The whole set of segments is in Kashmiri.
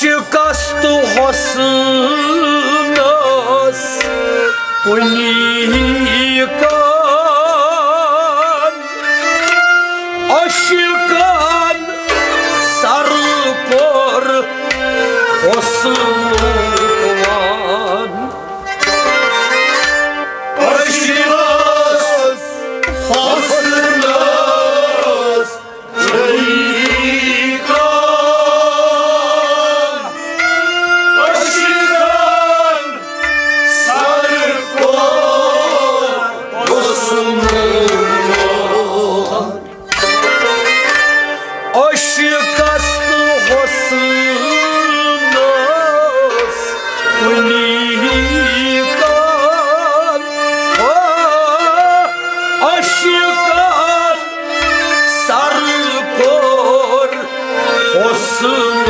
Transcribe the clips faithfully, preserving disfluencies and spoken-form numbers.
شکست حسنس کُنی کان، عشقن سر کوٚر حسنُک وان۔ عشقس حسنس عشقس تہٕ حسنس کُنی کان، او عشقن سر کوٚر حسنُک۔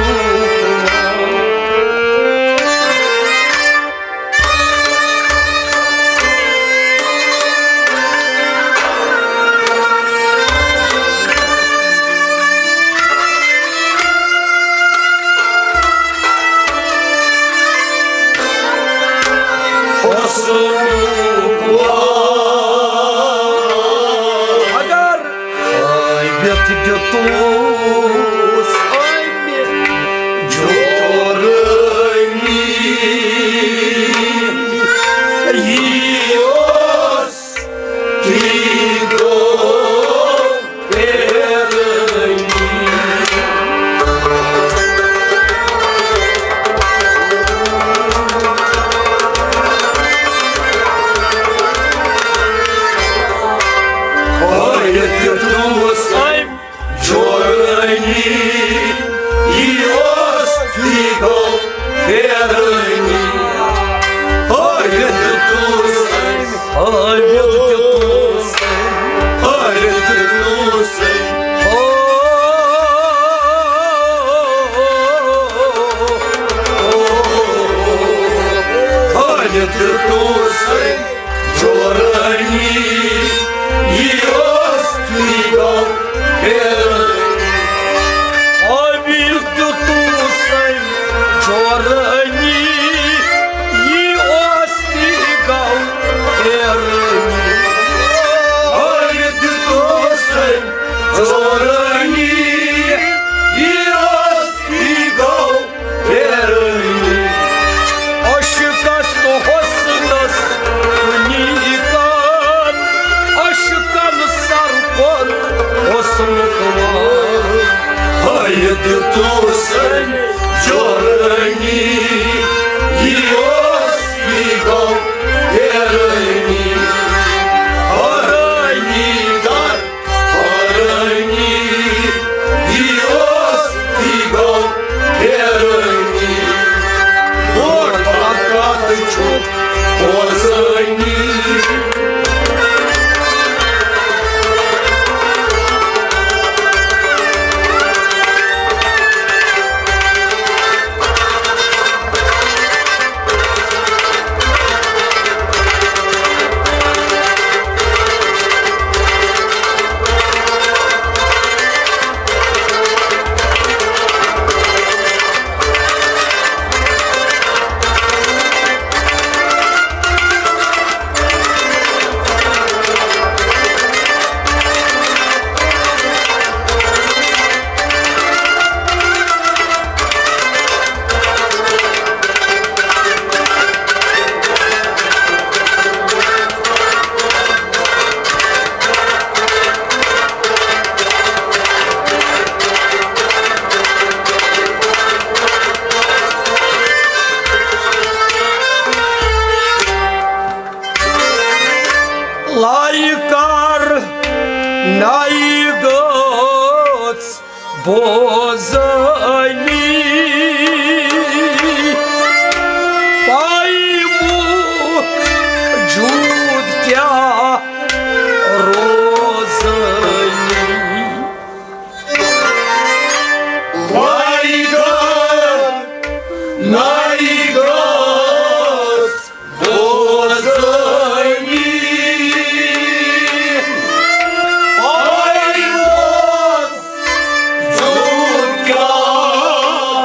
حسنُک وان۔ اگر ہٲوِتھ دیُتُس أمۍ جورٲنی، یی اوس، تی گوٚو پیرٲنی۔ ہٲوِتھ دیُتُس أمۍ جورٲنی، یی اوس، تی گوٚو پیرٲنی۔ ہٲوِتھ دیُتُس أمۍ، ہٲوِتھ دیُتُس أمۍ، ہٲوِتھ دیُتُس أمۍ۔ ہٲوِتھ دیُتُس أمۍ جورٲنی، یی اوس، تی گوٚو پیرٲنی۔ ہٲوِتھ دیُتُس أمۍ جورٲنی، یی اوس، تی گوٚو پیرٲنی۔ ہٲوِتھ دیُتُس أمۍ جورٲنی، یی اوس، تی گوٚو پیرٲنی۔ عشقس تہٕ حسنس کُنی کان، عشقن سر کوٚر حسنُک وان۔ ہٲوِتھ دیُتُس أمۍ جورٲنی، یی اوس، تی گوٚو پیرٲنی۔ حٲرٲنی در حٲرٲنی، یی اوس، تی گوٚو پیرٲنی۔ بوٚڑ برکت چھُ پوزٲنی۔ لایہِ کر نایہِ گٔژھ بوزٲنی، پاے موجود کیٛاہ روزٲنی۔ لایہِ کر نایہِ گٔژھ بوزٲنی، آیوس زُو کیٛاہ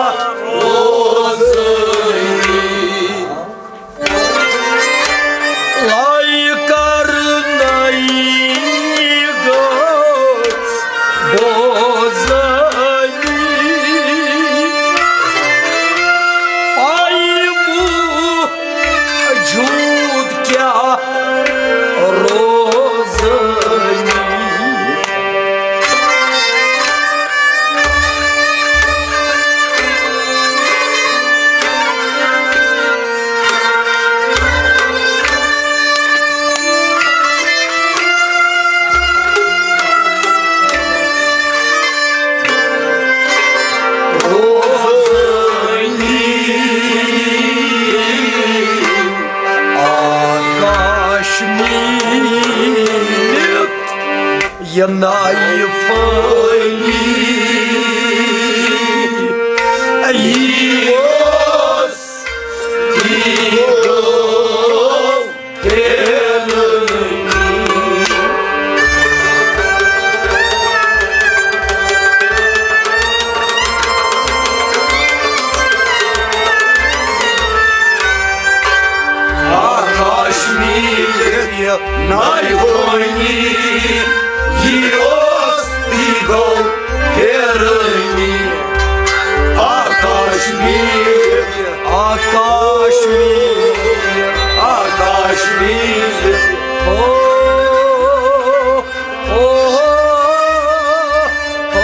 آیہِ پٲنی، یی اوس، یی گوٚو پھیرٲنی۔ آکاش میٖر نایہِ پٲنی، یی اوس، یی گوٚو پھیرٲنی۔ آکاش میٖر، آکاش میٖر، آکاش میٖر۔ او، او، او، او۔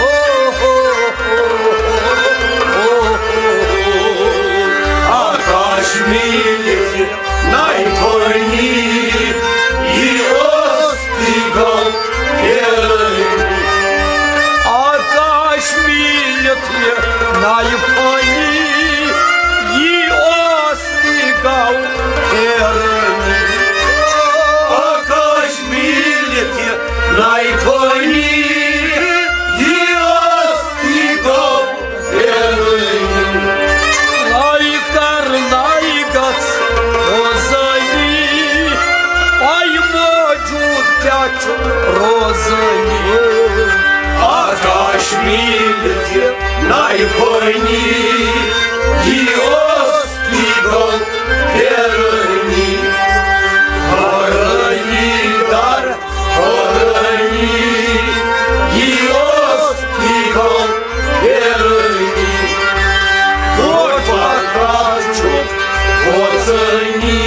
آکاش میٖر نایہِ پٲنی، یی اوس، یی گوٚو پھیرٲنی۔ آکاش میٖر یُتھ یہِ نایہِ پٲنی، یی اوس، یی گوٚو پھیرٲنی۔ آکاش میٖر یُتھ یہِ نایہِ پٲنی، یی اوس، یی گوٚو پھیرٲنی۔ لایہِ کر، لایہِ گژھ روزٲنی، پَے موجود کیٛاہ چھُ روزٲنی۔ آکاش میٖر تہِ نایہِ پٲنی، یی اوس، یی گوٚو پھیرٲنی۔ حٲرٲنی در حٲرٲنی، یی اوس، یی گوٚو پھیرٲنی۔ ووٹ پتہٕ چھُ کھوژٲنی۔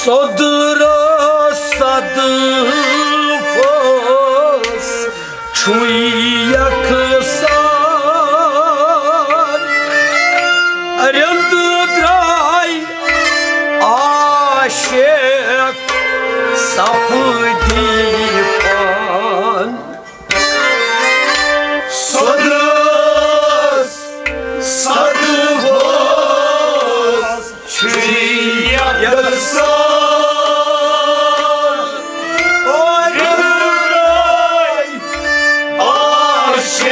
سوٚدرٕ صدفَس چھُے یَکسان، رِند درٛاے عاشق سپدی پان۔ سوٚدرَس صدفَس چھُے یَکسان، رِند درٛاے عاشق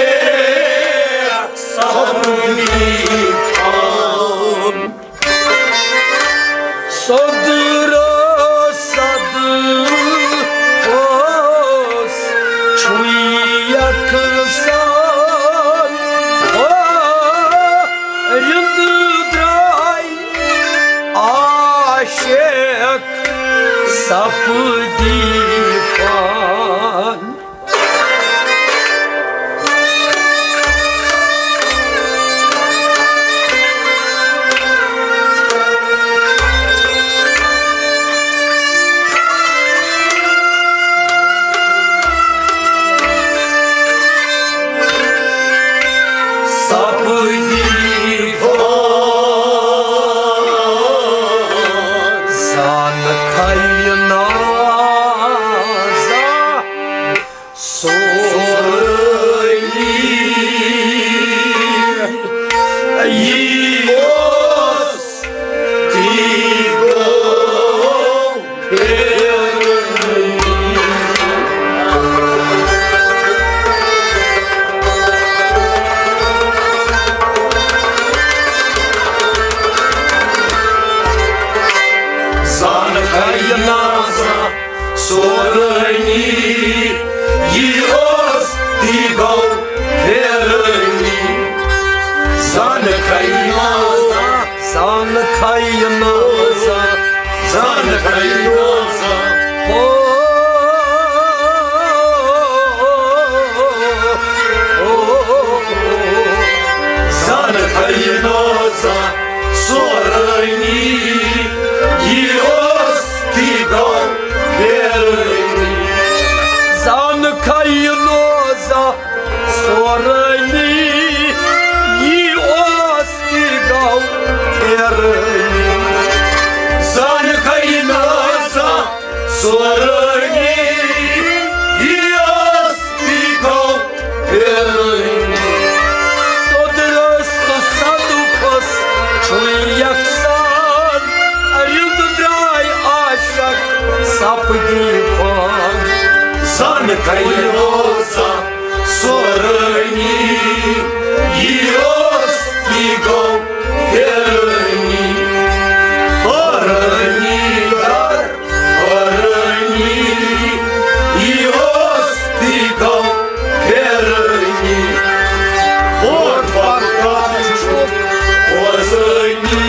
سپدی پان۔ سوٚدرَس صدفَس چھُے یَکسان، او، رِند درٛاے عاشق سپدی پان۔ سپدی پان۔ زان کھلہِ نازا سورٲنی، یی اوس، تی گوٚو پھیرٲنی۔ زان کھلہِ نازا سورٲنی، سورٲنی، یی اوس تہِ گوٚو پھیرٲنی۔ زانکھٕے نہٕ زانٛہہ سورٲنی، یی اوس تہِ گوٚو پھیرٲنی۔ سیوٚد رٲستہٕ سدُکھس چھُے یکسان، رِند درٛاے عاشق سپدی فان۔ زانکھٕے نہٕ زانٛہہ سورٲنی، یی اوس تہِ گوٚو پھیرٲنی۔ حٲرٲنی در حٲرٲنی، یی اوس تہِ گوٚو پھیرٲنی۔ اور پتہٕ چھُ پوزٲنی۔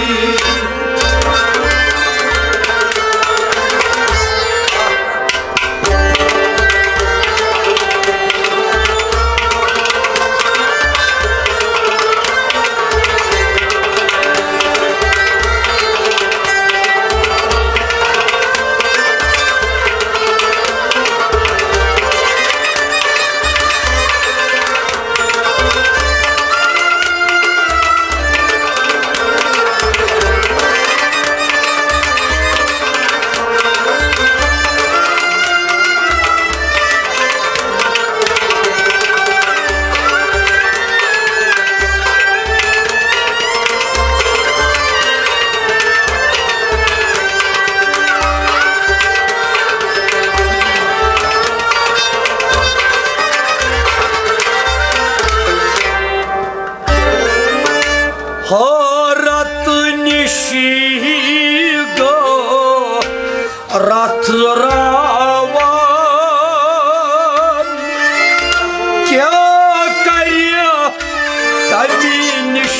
حٲرت نِشی گوٚو رتھ راوان، کیٛاہ کرِ تَمہِ نِش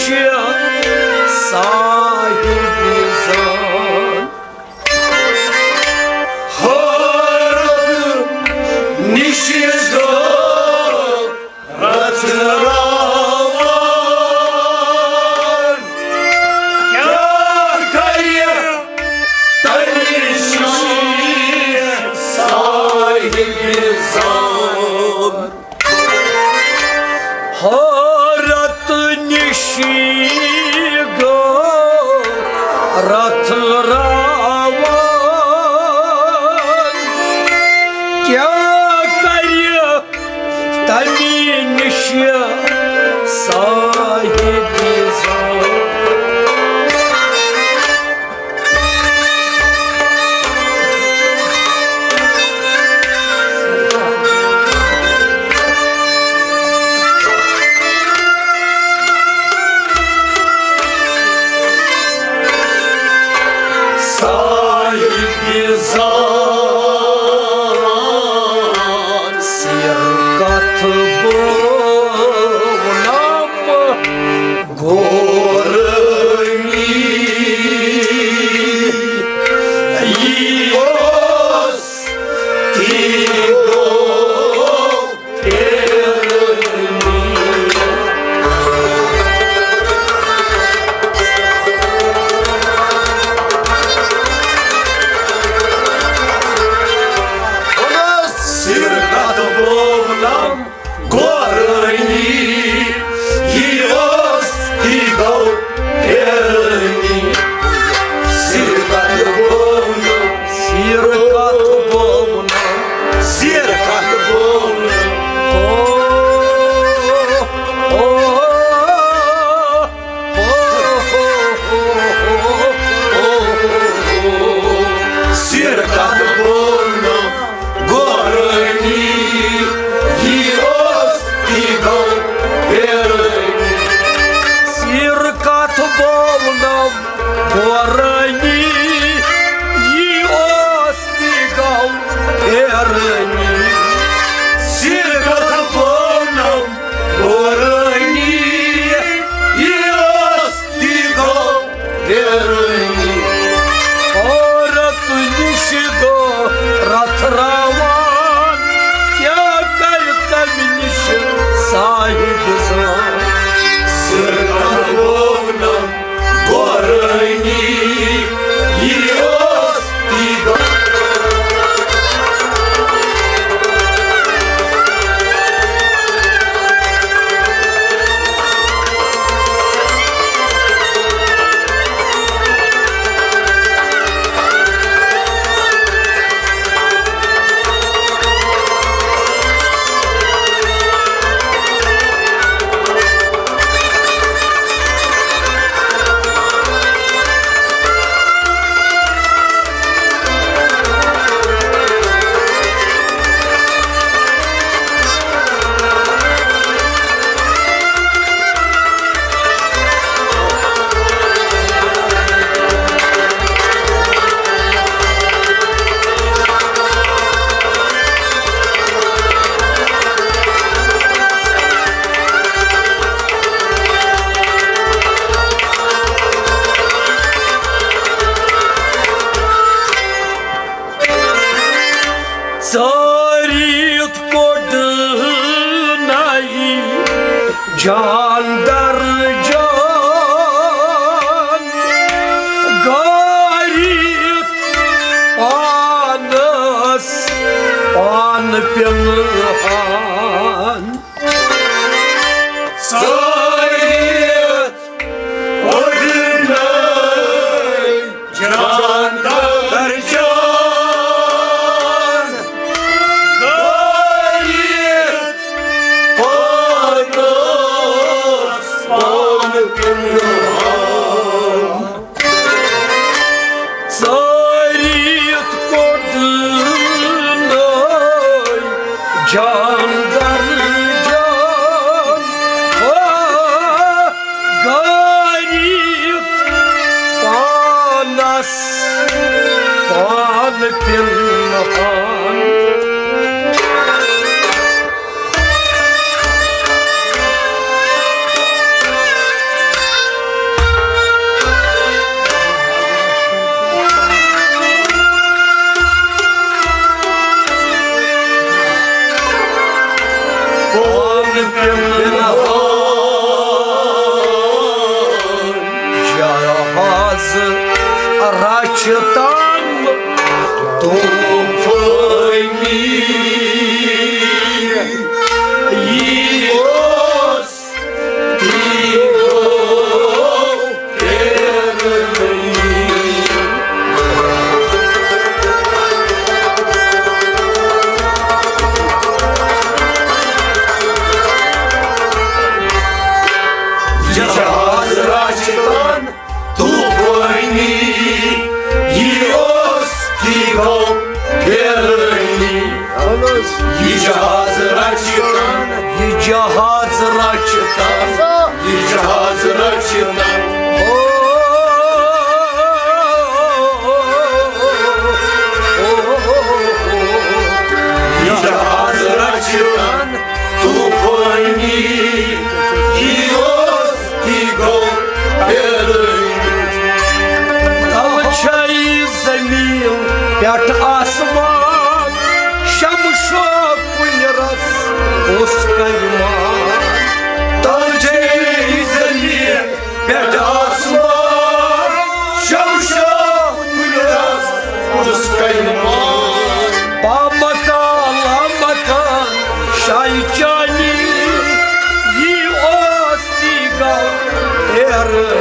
صاحبِ زان۔ حٲرت نِش گوٚو رتھ راوان، کیٛاہ کرِ تَمہِ نِش صاحبِ زان۔ حٲرت نِشی گوٚو رتھ راوان، کیٛاہ کرِ تَمہِ نِش صاحبِ زان۔ صاحبِ زان سیرکتھ بولم گورمی، یی اوس تی گوٚو۔ سیرکتھ بولم گورمی، یی اوس تی گوٚو پھیرٲنی۔ سیرکتھ بولم، سیرکتھ بولم، سیرکتھ بولم۔ او، او، او، او۔ سیرکتھ بولم گورمی، یی اوس تی گوٚو۔ جاندر جان، گٲرِتھ پانس پان پِنہان۔ ژٲرِتھ اوٚڑنَے جاندر جان، گٲرِتھ پانس پان پِنہان۔ ژٲرِتھ کوٚڑنَے جاندر جان، آ، گٲرِتھ پانس پان پِنہان۔ پان پِنہان۔ جہاز رچھتن طوفانی، یہِ اوس، تی گوٚو پھیرنٕے۔ جہاز رچھتن طوفانی، یہِ اوس، تی گوٚو پھیرنٕے۔ اہن حظ۔ یہِ جہاز رچھتن، یہِ جہاز رچھتن، یہِ جہاز رچھتن۔ او، یہِ جہاز رچھتن طوفانی، یہِ اوس، تی گوٚو پھیرنٕے۔ تلہٕ چھے زمین پٮ۪ٹھ آسمان، شمشو کُنہِ رس کُس کرِ مان۔ تلہٕ چھے زمین پٮ۪ٹھ آسمان، شمشو کُنہِ رس کُس کرِ مان۔ بامکان لامکان شاہی چانی، یہِ اوس، تی گوٚو پھیرنٕے۔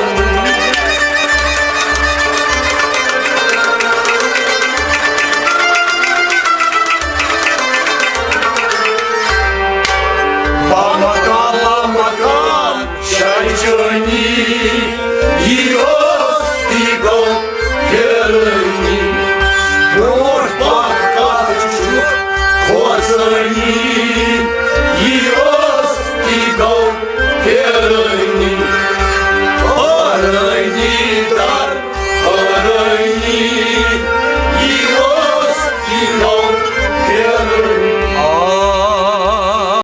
بامکان لامکان شاہی چانی، یہِ اوس، تی گوٚو پھیرنٕے۔ برونٛٹھ پکھ کتھ چھُ کھوژٲنی، یہِ اوس، تی گوٚو پھیرنٕے۔